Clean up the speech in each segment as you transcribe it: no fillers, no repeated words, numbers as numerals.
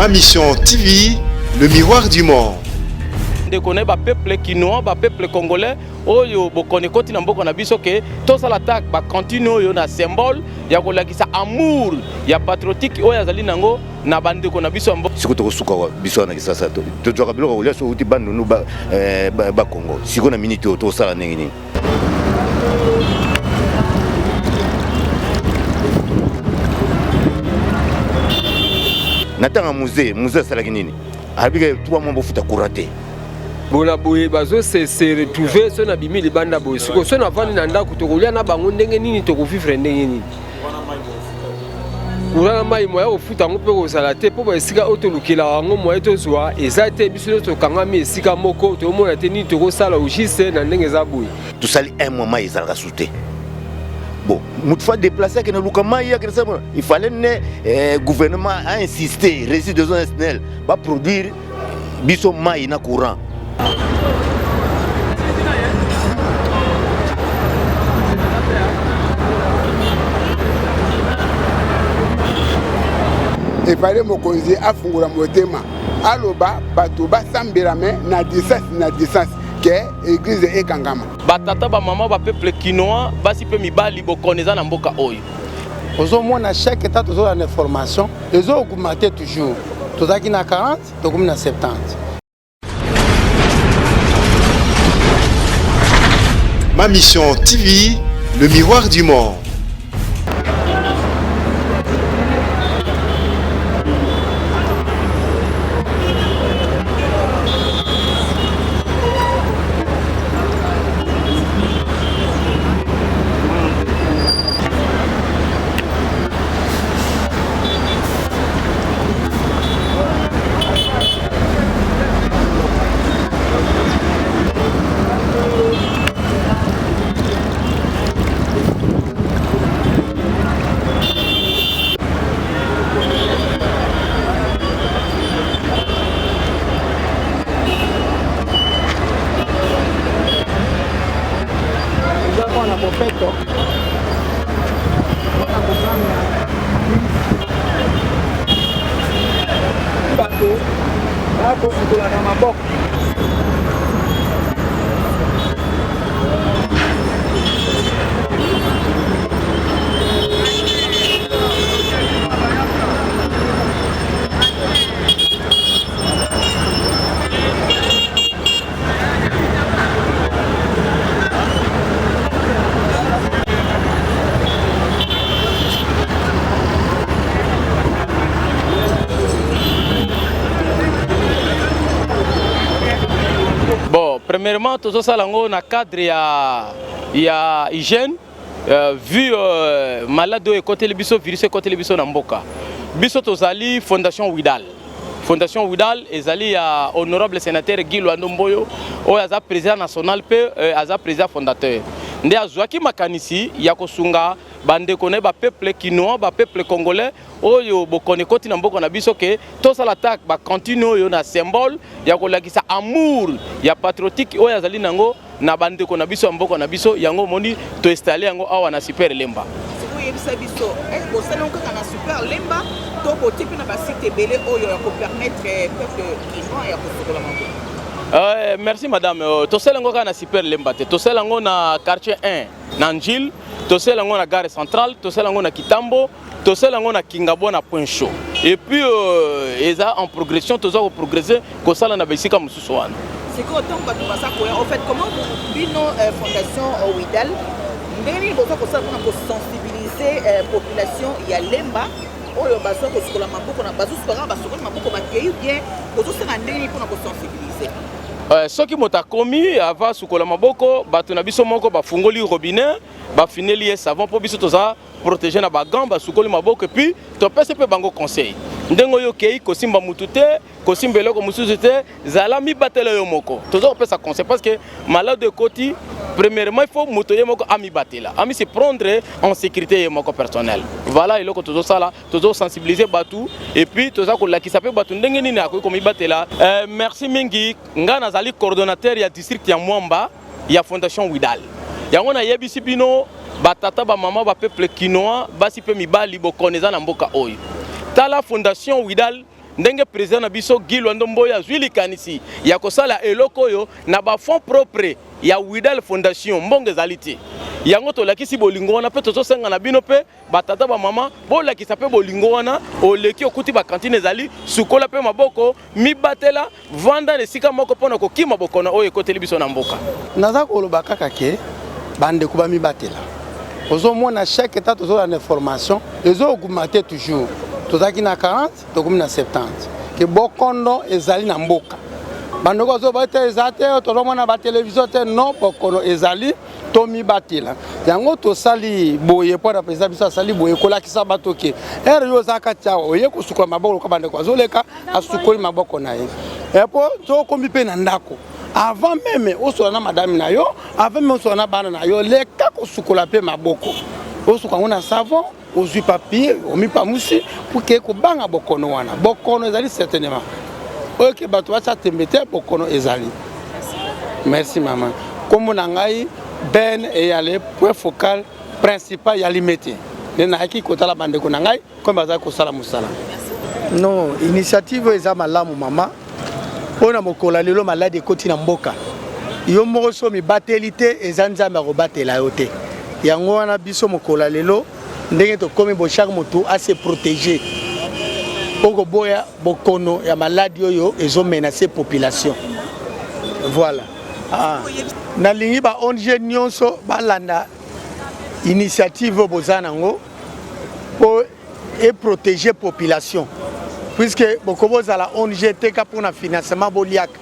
Ma Mission TV, le miroir du monde. Ndeko na ye bapeuple kinois, bapeuple congolais oyo bokono ekoti na mboka na biso, ke tosala ata bacantine oyo na symbole ya kolakisa amour ya patriotique oyo azali nango na bandeko na biso ya mboka. Sikoyo tokosuka biso wana Kisasa, tozwaka biloko ya kolia soki outi Bandundu, Bakongo. Sikoyo na miniti oyo tokosala ndenge nini? Na ntango ya Mzee, Mzee asalaki nini? Alobiki 3 mois bofuta courant te. Bona boye bazo se se retrouver so na bimi libanda boye, sikoyo so navandi na ndako, tokolia na bango ndenge nini? Tokovivre ndenge nini? Courant na mai, moya kofuta yango mpe kozala te, mpo esika oyo tolukelaka yango moye tozwa eza te. Biso nyonso tokangami esika moko, tokomona te nini tokosala au juste na ndenge eza boye. Tosali un mois, mai ezalaka su te. Bon, motu fa déplacer, akende luka mai, akende sala. Il fallait ne gouvernement a insisté, régie des zones SNEL baproduire biso mai na courant. Efale mokonzi afungola motema, aloba bato basambela me na distance, na distance, ke église ekangama. Batata, bamama, bapeuple kinois, basi mpe mibali, bokono eza na mboka oyo. Ozomona, chaque état tozolanda information ezo augmente toujours. Tozalaki na 40, tokomi na 70. Ma Mission TV, le miroir du monde. Eza na bopeto. Bato bakosukola na maboko. Bon, premièrement, tozosala yango na cadre ya hygiène, vu malade oyo ekoteli biso, virus ekoteli biso na mboka. Biso tozali Fondation Widal. Fondation Widal ezali ya honorable sénateur Guy Luando Mboyo, oyo aza président national mpe aza président fondateur. Nde azwaki makanisi ya kosunga bandeko na ye, bapeuple kinois, bapeuple congolais oyo bokono ekoti na mboka na biso, ke tosala ata bacantine oyo na symbole ya kolakisa amour ya patriotique oyo azali nango na bandeko na biso ya mboka na biso. Yango omoni toinstalle yango awa na Super Lemba. Oyebisa biso, bosali yango kaka na Super Lemba to botie mpe na basite ebele oyo ya kopermettre peuple kinois ya kosokola maboko? Merci madame. Tosala yango kaka na Super Lemba te. Tosala yango na quartier 1 na Njil, tosala yango na gare centrale, tosala yango na Kitambo, tosala yango na Kingabwa na Point Chaud. Et puis eza en progression, toza koprogresse kosala na bisika mosusu wana. Sikoyo ntango bato baza koya, en fait, comment bino Fondation Widal, ndenge nini boza kosala mpona kosensibiliser population ya Lemba oyo baza kosukola maboko na bazosuka kaka, basukoli maboko, bakei bien? Bozosala ndenge nini mpona kosensibiliser? Soki moto akomi, ava sukola maboko, bato na biso moko bafungoli robinet, bafineli ye savon, mpo biso toza protégé na bagants. Basukoli maboko, et puis topesi mpe bango conseil ndenge oyo okei kosimba mutu te, kosimba eloko mosusu te, zala mibatela yo moko. Toza kopesa conseil parce que malade ekoti. Premièrement, il faut moto ye moko amibatela, ami se prendre en sécurité ye moko personnel. Voilà eloko tozosala, tozosensibiliser bato et puis toza kolakisa mpe bato ndenge nini akoki komibatela. Merci mingi. Ngai nazali coordonnateur ya district ya Mwamba ya Fondation Widal. Yango nayebisi bino, batata, bamama, bapeuple kinois, basi mpe mibali, bokono eza na mboka oyo. Tala, Fondation Widal. Ndenge president na biso Guy Loando Mboyo azwi likanisi ya kosala eloko oyo na ba fonds propres ya Widal Fondation, mbongo ezali te. Yango tolakisi bolingo wana mpe tozosenga na bino mpe batata bamama bolakisa mpe bolingo wana. Oleki okuti bakantine ezali, sukola mpe maboko, mibatela, vanda na esika moko mpo na kokima bokono oyo ekoteli biso na mboka. Naza koloba kaka ke bandeko bamibatela. Ozomona chaque état tozolanda information ezo augmenter toujours. Tozalaki na 40, tokomi na 70. Ke bokono ezali na mboka. Bandeko bazoba te eza te, tozomona ba télévision te, non, bokono ezali, tomibatela. Yango tosali boye mpo na président biso asali boye kolakisa bato ke ere yo oza kati awa oye kosukola maboko lokola bandeko azoleka asukoli maboko na ye. Epo tokomi mpe na ndako, avant même osola na madame na yo, avant même osola na bana na yo, leka kosukola mpe maboko, osuka yango na savon, ozwi papier omipamusi pour ke kobanga bokono wana. Bokono ezali certainement, oyo ke bato batya tembe te, bokono ezali. Merci mama. Kombo na ngai Ben Eyale, point focal principal ya Limete. Nde nayaki kotala bandeko na ngai komi bazali kosala mosala. Non, initiative oyo eza malamu mama, mpo na mokolo ya lelo maladi ekoti na mboka, yo moko so mibateli te, eza Nzambe akobatela yo te. Yango wana biso mokolo ya lelo ndenge tokomi bo chaque motu ase protéger mpo koboya bokono ya maladi oyo ezomenace population. Voilà. Ah. Nalingi ba ONG nyonso balanda initiative oyo boza nango mpo eprotéger population, puisque bokoki bozala ONG teka mpona financement boliaka.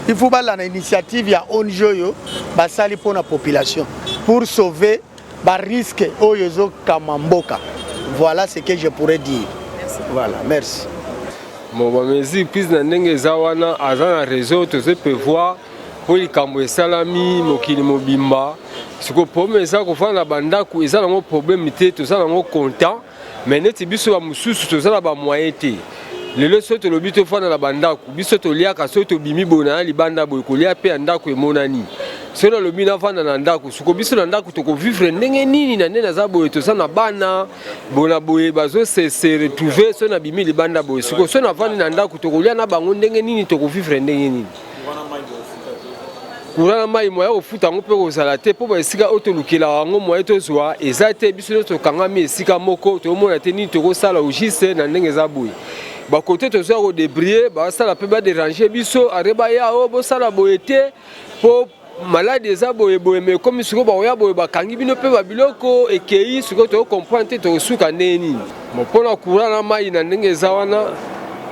Il faut balanda initiative ya ONG oyo basali mpona population pour sauver barisque oyo ezokama mboka. Voilà ce que je pourrais dire. Voilà, merci. Bon, bamesure prise na ndenge eza wana, aza na réseau, tozo prévoir mpo likambo esalami mokili mobimba. Sikoyo problème eza kofanda na bandako, eza nango problème te, toza nango content, mais neti biso bamosusu toza na bamoyen te. Lelo soki tolobi tofanda na bandako, biso toliaka, soki tobimi boye na libanda boye, kolia mpe ya ndako emonani. Soki nalobi navanda na ndako, siko biso na ndako tokovivre ndenge nini? Na nde naza boye, toza na bana bona boye bazose se retrouve. Soki nabimi libanda boye, siko soki navandi na ndako, tokolia na bango ndenge nini? Tokovivre ndenge nini? Courant na mai, moya kofuta yango mpe kozala te, mpo baesika oyo tolukelaka yango moye tozwa eza te. Biso nyonso tokangami esika moko, tozomona te nini tokosala au juste na ndenge eza boye. Bakote tozwa kodébrouiller, basala mpe badéranger biso, are baya oyo bosala boye te mpo maladi eza boye boye. Me ekomi sikoyo bakoya boye, bakangi bino mpe babiloko ekei. Sikoyo tokocomprendre te tokosuka ndenge nini mpona courant na mai. Na ndenge eza wana,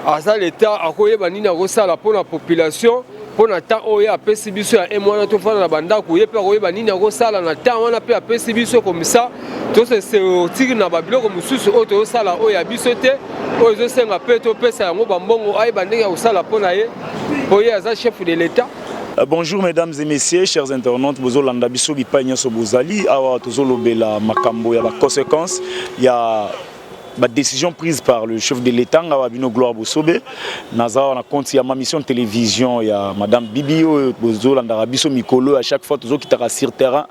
aza leta, akoyeba nini akosala mpona population, mpo na temps oyo apesi biso ya un wana tofanda na bandako. Ye mpe akoyeba nini akosala na temps wana mpe apesi biso komisa tose sortir na babiloko mosusu oyo tozosala oyo ya biso te, oyo ezosenga mpe topesa yango bambongo. Ayeba ndenge ya kosala mpo na ye, mpo ye aza chef de l'État. Bonjour mesdames et messieurs, chers internautes, bozolanda biso bipai nyonso bozali. Awa tozolobela makambo ya ba conséquences ya ba décision prise par le chef de l'État. Ngawa bino Gloire Bosobe, naza na compte ya ma mission télévision ya madame Bibi oyo bozolandaka biso mikolo. À chaque fois tozokitaka sur terrain,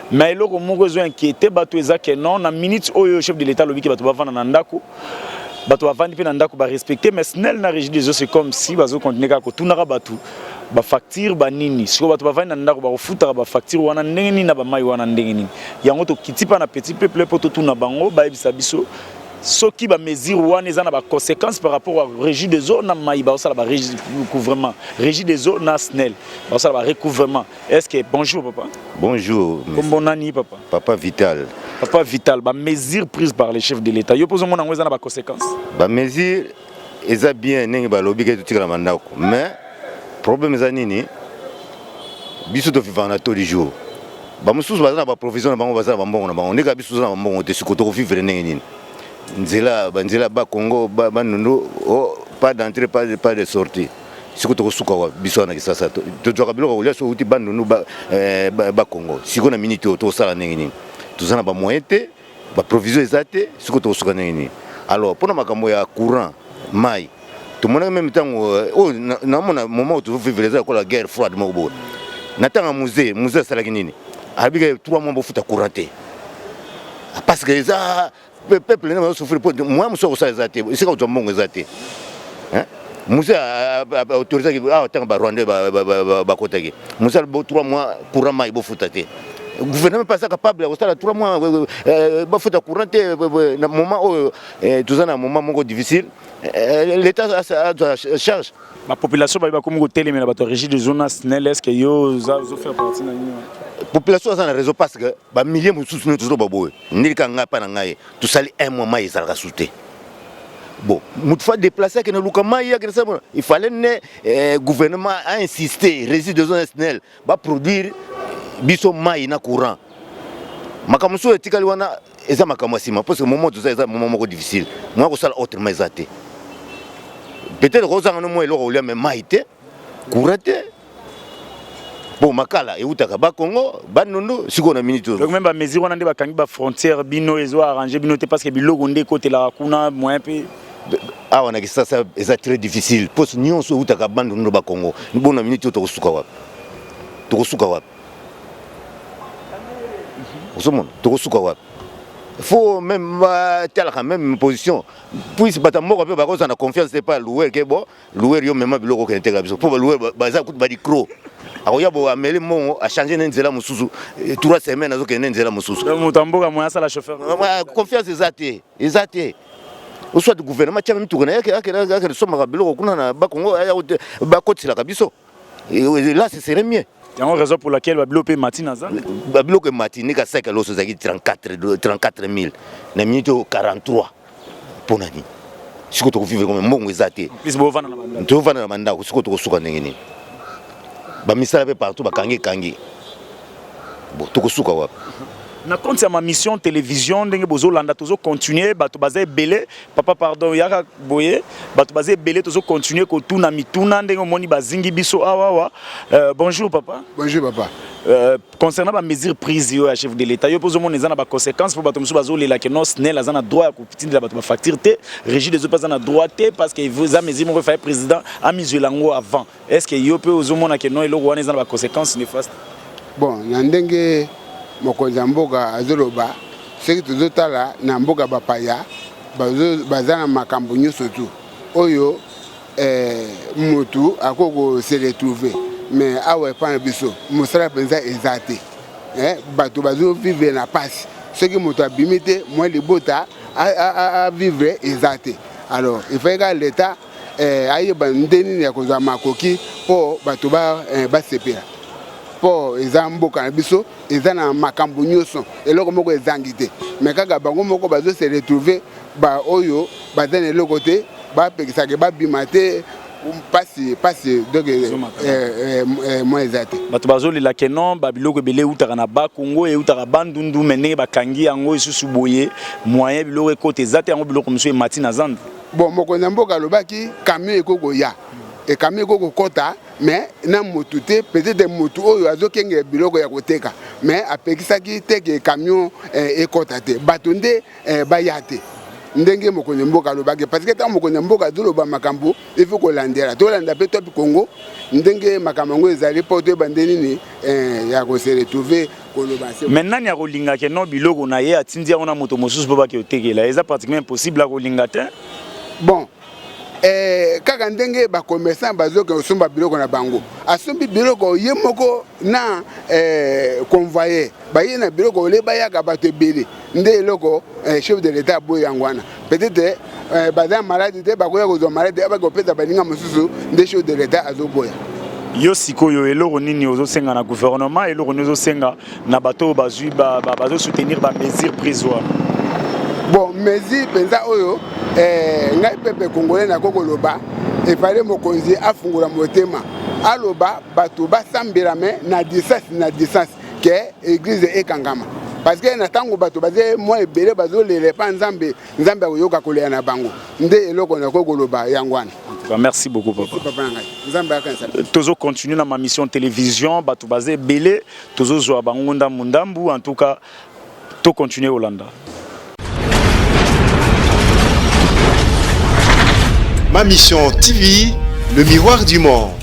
mais eloko moko ezo inquiéter bato eza ke non, na minute oyo chef de l'État alobiki bato bavanda na ndako, bato bavandi mpe na ndako, barespecte. Mais SNEL na Régie des eaux, c'est comme si bazocontinue kaka kotunaka bato bafacture banini. Sikoyo bato bavandi na ndako, bakofutaka bafacture wana ndenge nini na bamai wana ndenge nini? Yango tokiti mpa na petit peuple mpo totuna bango, bayebisa biso soki bamesure wana eza na baconséquence par rapport à Régie des eaux na mai baosala barecouvrement, Régie des eaux na SNEL baosala barecouvrement. Est ce que, bonjour papa. Bonjour. Kombo nani papa? Papa Vital. Papa Vital, bamesure prise par le chef de l'État, yo mpo ozomona yango eza na baconséquence? Bamesure eza bien ndenge balobi ke totikala bandako, mais problème eza nini? Biso tovivaka na taux du jour. Bamosusu baza na baprovision na bango, baza na bambongo na bango. Ndenge biso toza na bambongo te, siko tokovivre ndenge nini? Nzela, banzela Bakongo, Bandundu, oh, pas d'entrée, pas de sortie. Siko tokosuka wa biso wana Kisasa tozwaka biloko kolia so outi Bandundu, Bakongo. Siko na minute oyo tokosala ndenge nini? Toza na bamoyen te, baprovision eza te. Siko tokosuka ndenge nini? Alors mpona makambo ya courant, mai, tomonaki même ntango oyo namona moment oyo tozovivre eza lokola guerre froide moko boye. Na ntango ya Mzee, Mzee asalaki nini? Alobiki 3 mois bofuta courant te, parce que eza peuple nde bazosouffrir, po moyen mosusu akosala eza te, esika kozwa mbongo eza te. Musa autorisaki awa ntango barwandais bakotaki mosala bo 3 mois courant mai bofuta te. Gouvernement mpe aza capable ya kosala 3 mois bafuta courant te na moment oyo toza na moment moko difficile, l'état azwa charge. Bapopulation baye bakomi kotelemela bato ya régie des eaux na SNEL. Est ce que yo ozofaire partie na nini? Population aza na raison, parce que bamilie mosusu nde tozoloba boye. Ndenge kaka ngai mpa na ngai, tosali un mois mai ezalaka su te. Bon, motu faut déplacer, akende luka mai, akende sala. Il fallait ne gouvernement a insisté, régie des eaux, SNEL baproduire biso mai na courant. Makambo mosusu etikali wana eza makambo ya nsima, parce que moment toza eza moment moko difficile. Moya kosala autrement eza te. Peut-être kozanga no mwa eloko kolia, mais mai te, courant te. Bon, makala eutaka Bakongo, Bandundu. Sikoyo na minute oyo Donc même bamesure wana nde bakangi bafrontière, bino ezo arrange bino te, parce que biloko nde ekotelaka kuna, moyen mpe Awa na Kisasa eza très difficile. Poste nyonso eutaka Bandundu, Bakongo. Bon, na minute oyo tokosuka wapi? Tokosuka wapi? Ozomona, tokosuka wapi? Faut même batalaka même position, puisque bato ya mboka mpe bakozala na confiance te pa loueur ke bon, loueur yo mema biloko okende teka biso, mpo baloueur baza kutu badicro. Akoya bo ameli mbongo, achange ne nzela mosusu, 3 semaines azokende ne nzela mosusu. Donc moto ya mboka moyen asala chauffeur. Confiance eza te, eza te. Soit gouvernement tiaka mituka na ye, akende sombaka biloko kuna na Bakongo, bakotiselaka biso. Là, ce serait mieux. Yango raison pour laquelle babiloko mpe emati na zando. Babiloko emati. Ndeka saki ya loso ezalaki 34 000, na minute oyo 43. Mpo na nini? Sikoyo tokovivre comme mbongo eza te. Plus bovanda na bandako. Tovanda na bandako. Sikoyo tokosuka ndenge nini? Bamisala mpe partout bakangi ekangi. Bon, tokosuka wapi? Na compte ya ma mission télévision, ndenge bozolanda, tozocontinue. Bato baza ebele. Papa, pardon, yaka boye. Bato baza ebele, tozocontinue kotuna mituna. Ndenge omoni bazingi biso awa awa. Bonjour papa. Bonjour papa. Concernant bamesure prise oyo ya chef de l'État, yo mpo ozomona eza na baconséquence, mpo bato mosusu bazolela ke non, SNEL aza na droit ya kotindela bato bafacture te, régie des eaux mpe aza na droit te, parce que eza mesure moko efaye président amizwela yango avant. Est ce que yo mpe ozomona ke non, eloko wana eza na baconséquence néfaste? Bon, na ndenge mokonzi ya mboka azoloba, soki tozotala na mboka bapaya, baza na makambo nyonso tu oyo motu akoki kose retrouver. Mais awa epai na biso, mosala mpenza eza te. Bato bazovivre na pasi. Soki moto abimi te, mwa libota avivre eza te. Alors il fallait kaka l'État ayeba nde nini ya kozwa makoki mpo bato basepela, mpo eza mboka na biso, eza na makambo nyonso, eloko moko ezangi te. Mais kaka bango moko bazose retrouver, baoyo baza na eloko te, bapekisaka babima te. Pasi, pasi. Donc mwa eza te. Bato bazolela ke non, babiloko ebele eutaka na Bakongo, eutaka Bandundu, mais ndenge bakangi yango lisusu boye, moyen biloko ekota eza te. Yango biloko mosusu emati na zando. Bon, mokonzi ya mboka alobaki camion ekoki koya, camion ekoki kokɔta, mais na motu te. Peut-être motu oyo azokengela biloko ya koteka, mais apekisaki te ke camion ekɔta te, bato nde baya te, ndenge mokonzi ya mboka alobaki. Parce que ntango mokonzi ya mboka azoloba makambo, il faut kolandela. Tolanda mpe Top Congo ndenge makambo yango ezali, mpo toyeba nde nini ya kose retrouver koloba. Mais nani akolinga ke non, biloko na ye atindi yango na moto mosusu mpo bake otekela? Eza pratiquement impossible, akolinga te. Bon, kaka ndenge bacommerçant bazokende kosomba biloko na bango, asombi biloko ye moko na convoyeur, baye na biloko ole, bayaka bato ebele. Nde eloko chef de l'État aboyi yango wana. Peut-être baza malade te, bakoya kozwa malade, baki kopesa baninga mosusu. Nde chef de l'État azoboya. Yo sikoyo, eloko nini ozosenga na gouvernement? Eloko nini ozosenga na bato oyo bazwi bazosoutenir bamesure prise wana? Bon, mesure mpenza oyo ngai peuple congolais nakoki koloba, efale mokonzi afungola motema, aloba bato basambela, mais na distance, na distance, ke église ekangama. Parce que na ntango bato baza mwa ebele, bazolela epa Nzambe, Nzambe akoyoka kolela na bango. Nde eloko nakoki koloba yango wana. Merci beaucoup papa. Papa na ngai, Nzambe akanisa. Tozocontinue na ma mission télévision. Bato baza ebele, tozozwa bango ndambu ndambu. En tout cas, tocontinue kolanda. Ma Mission TV, le miroir du monde.